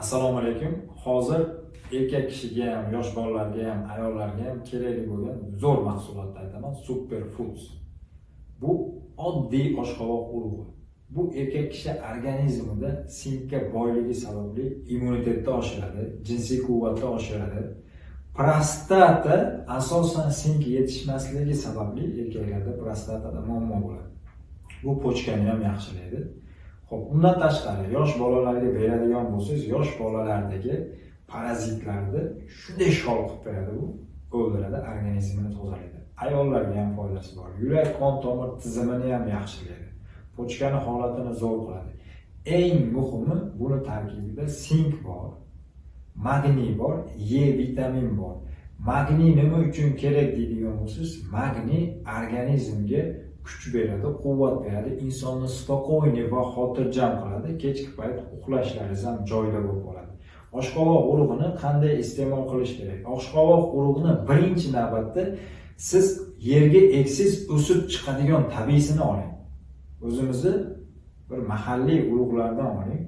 Assalomu alaykum. Hozir erkak kishiga ham, yosh bolalarga ham, ayollarga ham kerakli bo'lgan zo'r mahsulotni aytaman, Super Foods. Bu oddiy oshqovoq urug'i. Bu erkak kishi organizmida sinkka boyligi sababli immunitetni oshiradi, jinsiy quvvatni oshiradi. Prostata asosan sink yetishmasligi sababli erkaklarda prostatada muammo bo'ladi. Bu pochkani ham yaxshilaydi. Xo'p, undan tashqari yosh bolalarga beradigan bo'lsangiz, yosh bolalardagi parazitlarni shunday shol qilib beradi bu, o'ldiradi, organizmini tozalaydi. Ayollarga ham foydasi bor. Yurak qon tomir tizimini ham yaxshilaydi. Pochkani holatini zo'r qiladi. Eng muhimi, buni tarkibida sink bor, magniy bor, E vitamin bor. Magniy nima uchun kerak deydigan bo'lsangiz, magniy organizmga kuch beradi, quvvat beradi, insonni спокойный va xotirjam qiladi. Kechki payt uxlashlaringiz ham joyida bo'lib qoladi. Oshqovoq urug'ini qanday iste'mol qilish kerak? Oshqovoq urug'ini birinchi navbatda siz yerga eksangiz o'sib chiqadigan tabiiysini oling. O'zimizni bir mahalliy urug'lardan oling.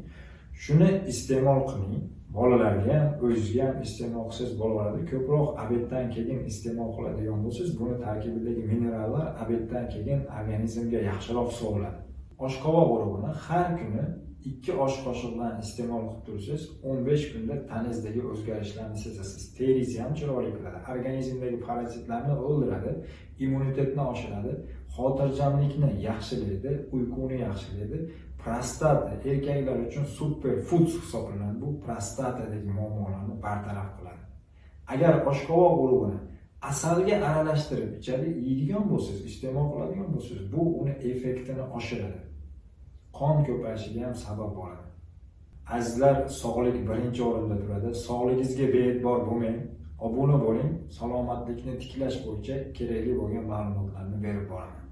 Shuni iste'mol qiling. Bolalarga ham, o'zizga ham iste'mol qilsangiz bo'laveradi. Ko'proq обед dan keyin iste'mol qiladigan bo'lsangiz, buni tarkibidagi minerallar обед dan keyin organizmga yaxshiroq so'riladi. Oshqovoq urug'ini har kuni 2 osh qoshiqdan iste'mol qilib tursangiz, 15 kunda tanangizdagi o'zgarishlarni sezasiz. Teringizni ham chiroyli qiladi, organizmdagi parazitlarni o'ldiradi, immunitetni oshiradi, xotirjamlikni yaxshilaydi, uyquni yaxshilaydi. Prostata erkaklar uchun super foods hisoblanadi. Bu prostatadagi muammolarni bartaraf qiladi. Agar oshqovoq urug'ini asalga aralashtirib ichadi, yeydigan bo'lsangiz, iste'mol qiladigan bo'lsangiz, bu uni effektini oshiradi. Qon ko'payishiga ham sabab bo'ladi. Azizlar, sog'lik birinchi o'rinda turadi. Sog'ligingizga bee'tibor bo'lmang. Obuna bo'ling. Salomatlikni tiklash bo'yicha kerakli bo'lgan ma'lumotlarni berib boraman.